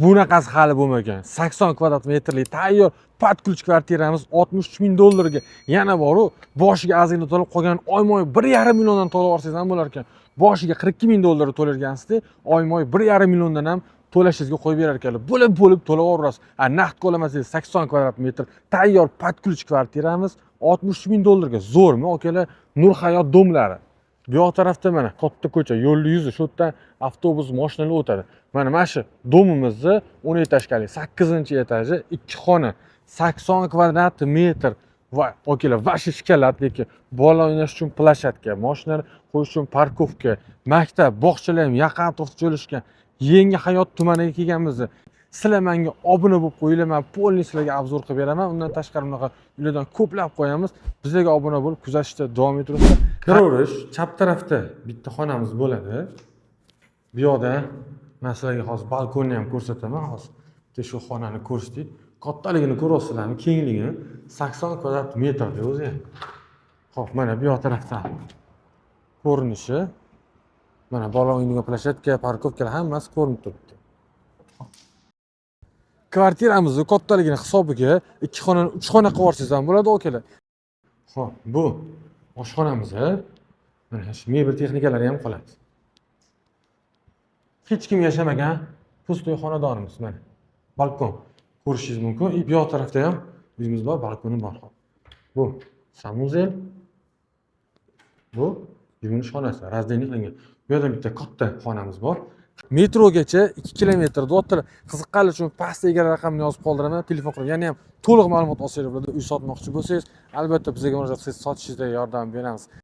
Bunaqasi hali bo'lmagan. 80 kvadrat metrli tayyor под ключ kvartiramiz 63 ming dollarga. Yana boru, boshiga ozgina to'lab, qolgan oyma-oy 1,5 milliondan to'lab olsangiz ham bo'lar ekan. Boshiga 42 ming dollar to'largansizda, oyma-oy 1,5 milliondan ham to'lashingizga qo'yib berar ekanlar. Bo'lib bo'lib to'lab olaverasiz. A naqd olmasangiz, 80 kvadrat metr tayyor под ключ kvartiramiz 63 ming dollarga. Zo'rmi, akalar? Nur Hayot domlari. Bu yoq tarafda mana katta ko'cha, yo'lni yuzi, shu yerdan avtobus, mashinalar o'tadi. Mana shu domimizni 10 этажка li, 8-etaji, 2 xona, 80 kvadrat metr va, akalar, вообще шоколад, lekin bola o'ynash uchun площадка, mashinalar qo'yish uchun парковка, maktab, bog'chalar ham yaqin atrofda joylashgan. Yangi Hayot tumaniga kelganmiz. Sizlar menga obuna bo'lib qo'yinglar, man полный sizlarga обзор qilib beraman. Undan tashqari bunaqa uylardan ko'plab qo'yamiz. Bizlarga obuna bo'lib, kuzatishda davom etaverasizlar. Kiraverish chap tarafda bitta xonamiz bo'ladi. Bu yoqda man sizlarga hozir balkonni ham ko'rsataman. Hozir bitta shu xonani ko'rsatdik. Kattaligini ko'ryapsizlarmi? Kengligini 80 kvadrat metrda o'zi ham. Xo'p, mana bu yoq tarafdan ko'rinishi. Mana bola o'ynagan площадка, парковка lar hammasi ko'rinib turibdi. Kvartiramizni kattaligini hisobiga ikki xonani uch xona qilib yuborsangiz ham bo'ladi, akalar. Xo'p, bu oshxonamiz. Mana shu mebel texnikalari ham qoladi. Hech kim yashamagan пустой xonadonimiz mana. Balkon ko'rishingiz mumkin. И bu yoq tarafda ham uyimiz bor, balkoni bor. Bu санузел. Bu yuvinish xonasi, раздельный qilingan. Bu yerda bitta katta xonamiz bor. Metrogacha 2 kilometr deyaptilar. Qiziqqanlar uchun pastda egar raqamini yozib qoldiraman, telefon qilib yana ham to'liq ma'lumot olsangiz bo'ladi. Uy sotmoqchi bo'lsangiz, albatta bizga murojaat qilsangiz, sotishingizda yordam beramiz.